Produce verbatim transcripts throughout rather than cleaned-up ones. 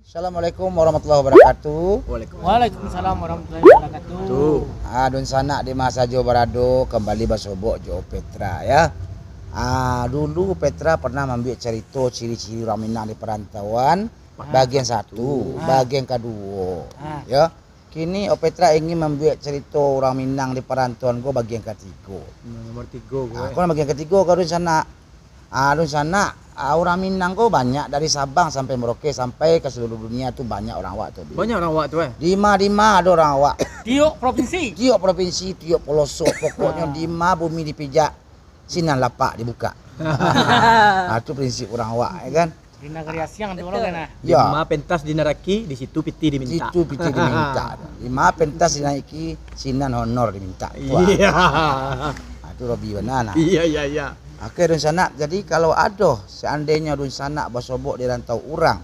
Assalamualaikum warahmatullahi wabarakatuh. Waalaikumsalam warahmatullahi wabarakatuh. Ah, dunsanak di ma sajo barado, kambali basobok jo Petra, ya. Ah, dulu Petra pernah mambuek carito ciri-ciri urang Minang di parantauan, bagian satu, bagian kaduo, ya. Kini Opetra ingin mambuek carito urang Minang di parantauan ko bagian katigo. Nah, nomor tigo ko, ah, eh. Ko bagian katigo ko, dunsanak. Ah, dunsanak, ah, urang Minang ko banyak dari Sabang sampai Merauke, sampai ka seluruh dunia tu banyak urang awak tu. Banyak urang awak tu, eh? Di ma-di ma ado urang awak. Tiok provinsi. Tiok provinsi, tiok polosok, pokoknyo di ma bumi dipijak, sinan lapak dibukak. Ah, tu prinsip urang awak, ya kan? Di nagari asiang tu lo kan, ah. Yo. Di ma pentas dinaraki, di situ pitih dimintak. Situ pitih dimintak. Di ma pentas dinaiki, sinan honor dimintak. Wah. Iyo. Ah, tu lobi bana nah. Iyo, iyo, iyo. Oke, dunsanak. Jadi, kalau ado seandainyo dunsanak basobok di rantau urang,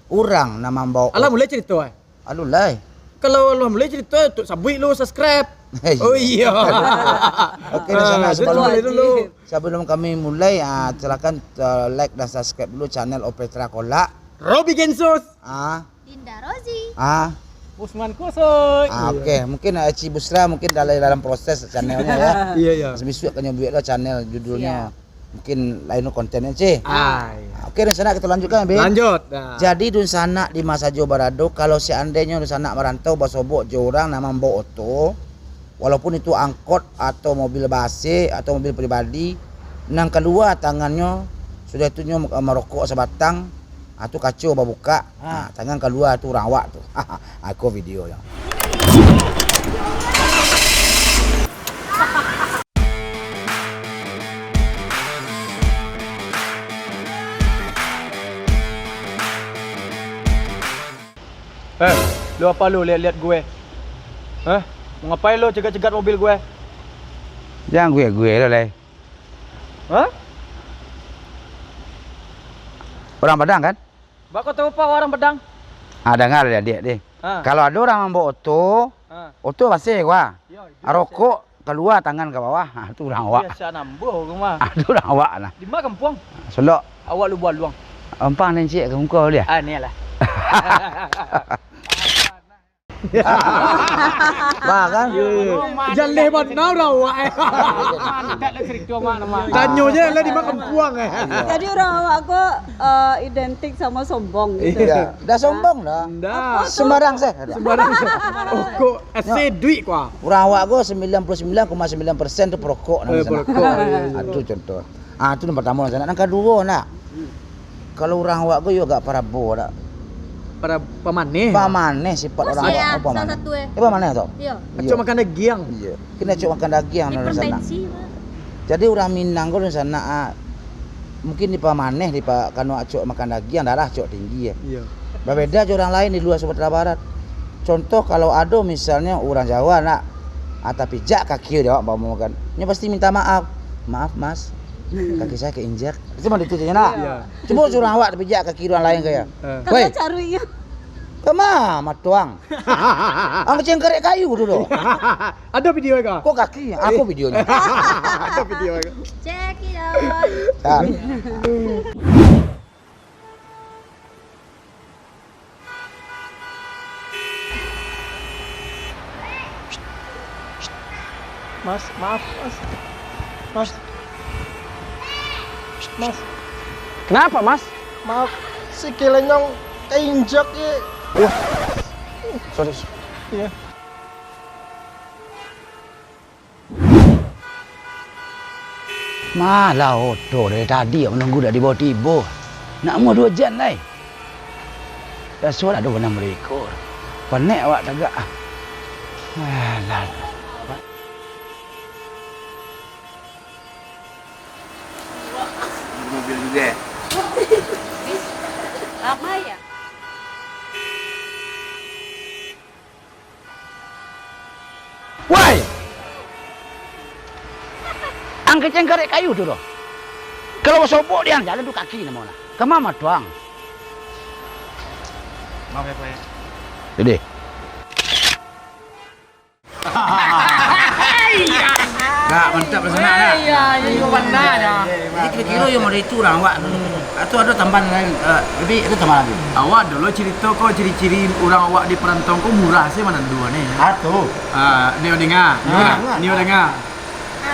urang nan mambaok. Alah, mulai carito, eh. Alun lai. Kalau lah mulai carito, tu sabuik lu subscribe. Iyo. Oh, iyo. Oke, ah, dunsanak, sabalum, mulai dulu. Sabalum kami mulai, ah, silakan, ah, like dan subscribe dulu channel Opetra Kolak. Robi Gensus. Ah. Dinda Rozi. Ah. Usman Kusoi. Ah, oke. Mungkin, ah, Ci Busra mungkin dalam, dalam proses channelnyo, ya. Iyo, iyo. Bisuak ka nyo buek lah channel judulnyo. Siap. Mungkin lain kontennyo, Ci. Ah, iyo. Oke, dunsanak, kito lanjutkan, Bin. Lanjut, dah. Jadi, dunsanak di ma sajo barado, kalau seandainyo dunsanak marantau basobok jo urang nan mambaok oto, walaupun itu angkot atau mobil base atau mobil pribadi, nan kalua tangannyo, sudah tu nyo marokok sabatang, ah, tu kaco babukak, ah, tangan kalua tu urang awak tu. Ah, iko videonyo. Eh, lu apa lu lihat-lihat gue? Hah? Mau ngapain lu cegat-cegat mobil gue? Jan gue-gue lu lai. Hah? Urang Padang kan? Bako tau apo urang Padang? Ah, danga deh, adiak deh. Ah. Kalau ado urang mambaok oto, ah, oto base gua. Yo, itu rokok kalua tangan ka bawah, ha, tu urang awak. Biaso nambuah urang mah. Ha, tu urang awak nah. Di ma kampuang? Solok. Awak Lubuak Aluang. Ampang nan ciek ka muko dia. Ah, ni lah. Bah, kan? Jaleh bana urang awak, eh. Mantap lah cerita mak nama. Tanyo je lah di ma kampuang, eh. Jadi urang awak ko, eh, identik samo sombong gitu. Iyo. Dah sombong dah. Ndak. Sembarang seh. Sembarang seh. Oh, kok ase duit kau. Urang awak ko sembilan puluh sembilan koma sembilan persen tu perokok. Eh, perokok, iyo, iyo. Ah, tu contoh. Ah, tu nan partamo, nak. Nan kaduo, nak. Kalau urang awak ko yo agak parabo, nak. Para-, pamaneh. Pamaneh sifat urang awak, oh, pamaneh. Salah satu, eh. Eh, pamaneh tu? Iyo. Acok makan dagiang. Iyo. Kini acok makan dagiang, nak, dunsanak. Hipertensi, Pak. Jadi urang Minang ko, dunsanak, ah, mungkin dipamaneh, dipa-, kano acok makan dagiang, darah acok tinggi, eh. Iyo. Babeda jo urang lain di lua Sumatera Barat. Contoh, kalau ado misalnyo urang Jawa, nak, ah, tapijak kaki di awak, umpamo kan, nyo pasti minta maaf. "Maaf, Mas, kaki saya keinjak." Itu mah ditu, nak. Iyo. Cubo suruah awak tapijak kaki urang lain kaya. Eh. Woi. Kalau caruik. Kama, matuang. Ang cengkarek kayu tu doh. Ado video ka? Kok kaki? Aku videonyo. Ado video ka? Check it out. Tar. Mas, maaf, Mas. Mas. Mas. Kenapa, Mas? Maaf, si Kelenyong keinjak, ye. Wah. Sorry. Iya. Malah oto dari tadi awak manunggu dak tibo-tibo. Nak amuah duo jam lai. Raso lah duo anam riko. Panek awak tagak ah. Alah. Mobil juga. Lama ya? Woi! Ang kecengkarek kayu tu doh. Kalau basobok di ang jalan tu kaki namo nah. Kama matuang. Maaf ya, Pak, ya. Jadi. Dah, mantap lah sanak dah. Iya, iya, iya. Pandai dah. Jadi kiro-kiro yang model itu urang awak tu. Atau ado tambahan lain, eh, tapi ado tambahan lagi. Awak dulu carito ko, ciri-ciri urang awak di parantauan ko murah se manando ni. Ah, tu. Ah, nio dengar. Ah. Nio dengar.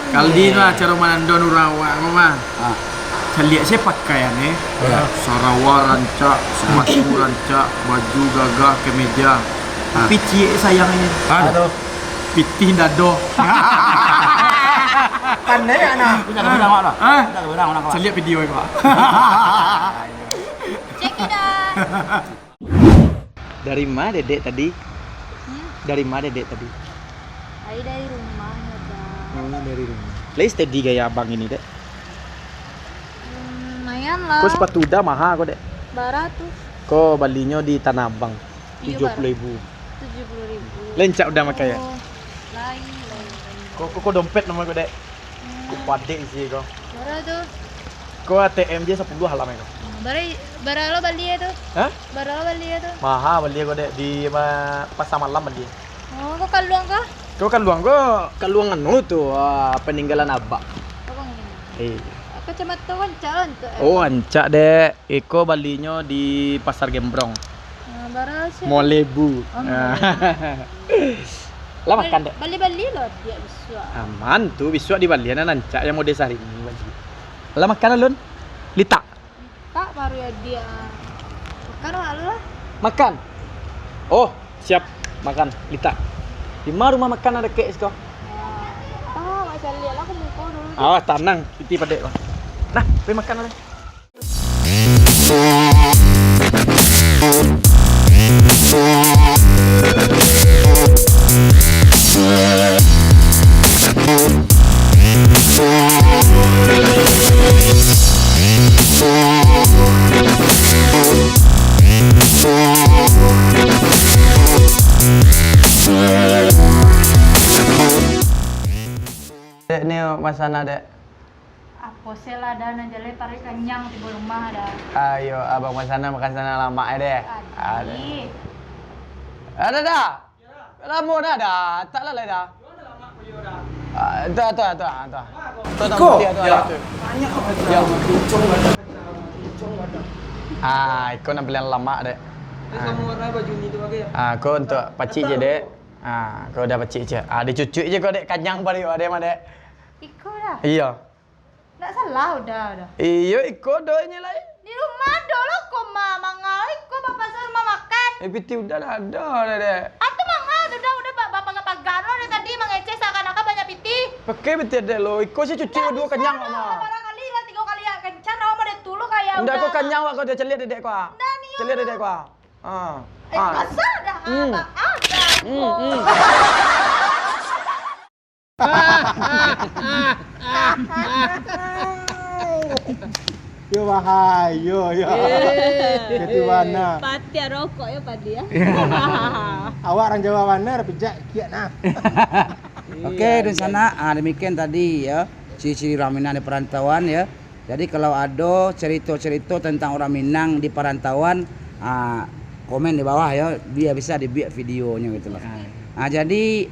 Kaldi lah caro manando urang awak ko mah. Ah. Caliak se pakaian ni. Ya. Sarawa rancak, sapatu rancak, baju gagah, kemeja. Ah. Tapi ciek sayang ni. Ah, tu. Pitih dado. Pandai anak. Bisa ka bilang awak lah. Ah. Bisa ka bilang anak awak. Caliak video ni, Pak. Check it out. Dari ma Dedek tadi? Hmm? Dari ma Dedek tadi? Ai dari rumah, Bang. Oh, dari rumah. Lai steady gaya abang ini, Dek? Hmm, lumayan lah. Ko sepatu Uda maha ko, Dek? Bara tu? Ko balinyo di Tanah Abang. Iyo, bara. Tujuah puluah ribu. Tujuah puluah ribu. Lai rancak Uda makai, yo? Oh, lai, lai, lai. Ko, ko, ko dompet namo ko, Dek? Hmm. Ko padek isi ko. Bara tu? Ko A T M je sapuluah alah ko. Hmm, bara, bara lo bali tu? Hah? Bara lo bali tu? Maha bali ko, Dek, di ma-, pasar malam bali. Oh, ko kaluang ko? Ko kaluang ko, kaluang anu tu, ah, paninggalan abak. Abang ni? Eh. Kacamato rancak lah untuk, eh. Oh, rancak, Dek. Iko balinyo di Pasar Gembrong. Ah, bara se? Limo ribu. Oh, ah. Lah makan, Dek? Bali-bali lo, Dek, bisuak. Aman tu, bisuak dibali, nan rancak nan model sari ni, baju. Lah makan, Lun? Litak? Litak baru ya, Dek. Makan lah, lah. Makan? Oh, siap. Makan, litak. Di ma rumah makan nan dakek siko? Ya. Ah, Mak Caliak lah, aku muko dulu. Awas, tanang. Pitih padek ko. Nah, pai makan lah. Dek, ni masanan, Dek. Apo se lah, Da, nan jaleh paruik kanyang tibo rumah, Da. Ayo, abang masanan, makan sanan lamak, Dek. Adi. Ada, Da? Lamo dah, Da. Tak lah, Da. Ah, tu, tu, tu, tu. Tu, tu, Iko. Putih tu, ya. Tu. Ya. Ah, iko nan paliang lamak, Dek. Ah. Ah, ko untuak pacik je, Dek. Ah, ko udah pacik je. Ah, dicucuk je ko, Dek. Kanyang paruik Dek mah, Dek. Iko dah. Iyo. Ndak salah Uda, Uda. Iyo, iko doh inyo lai. Di rumah ado lo ko ma-, manga, iko bapasa rumah makan. Eh, pitih Uda lah ado, Dek. Atu manga, Uda, Uda ba-, bapaga-paga lo dari tadi mangecek seakan-akan banyak pitih. Pakai pitih Dek lo, iko se cucuk duo kanyang mah. Ndak bisa, Uda, barang kali lah tigo kali ya, kencan awak mah dari tulu kayak Uda. Ndak, ko kanyang awak ko, Dek, caliak Dedek ko. Ndak, ni caliak Dedek ko. Ah. Eh, ah. Kasar dah, hmm. Abang, ah, dah. Hmm, hmm. Yo, bahai, yo, yo. Eh. Jadi mana? Pati rokok yo, padi ya. Awak urang Jawa bana, pijak kiak nah. Oke, iya, dunsanak, ah, demikian tadi ya, ciri-ciri urang Minang di perantauan ya. Jadi, kalau ado carito-carito tentang urang Minang di parantauan, ah, komen di bawah yo, bia bisa dibuek videonyo gitu lah. Ah. Ah, jadi,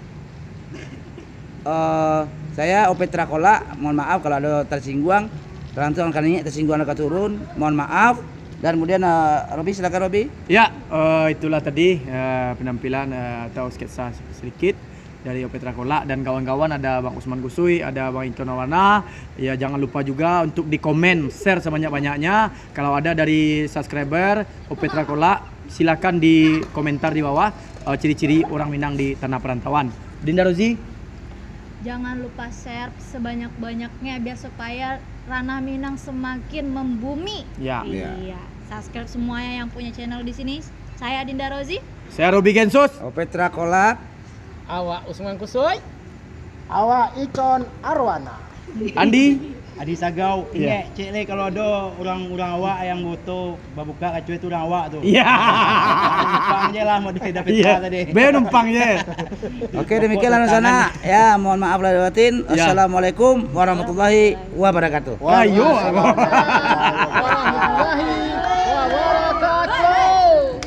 eh, saya Opetra Kolak, mohon maaf kalau ado tersinggung, terantang kan ini tersinggung atau turun, mohon maaf. Dan kemudian, eh, Robi, silakan, Robi. Ya, eh, itulah tadi, eh, penampilan, eh, atau sketsa sedikit dari Opetra Kolak dan kawan-kawan, ada Bang Usman Kusui, ada Bang Ito Nawana. Ya, jangan lupa juga untuk di komen, share sebanyak-banyaknya. Kalau ada dari subscriber Opetra Kolak, silakan di komentar di bawah, eh, ciri-ciri orang Minang di tanah perantauan. Dinda Rozi? Jangan lupa share sebanyak-banyaknya biar supaya ranah Minang semakin membumi. Ya. Iya. Iya. Subscribe semuanya yang punya channel di sini. Saya Dinda Rozi. Saya Robi Gensus. Opetra Kolak. Awak Usman Kusoi. Awak Icon Arwana. Andi. Adi Sagau. Iya. Ingek, cek le kalau ado urang-urang awak yang boto babuka kacuai tu urang awak tu. Iya. Numpang je lah, model dah peta tadi. Be numpang je. Oke, demikianlah sana. Ya, mohon maaf lahir batin. Iya. Assalamualaikum warahmatullahi wabarakatuh. Ayo. Warahmatullahi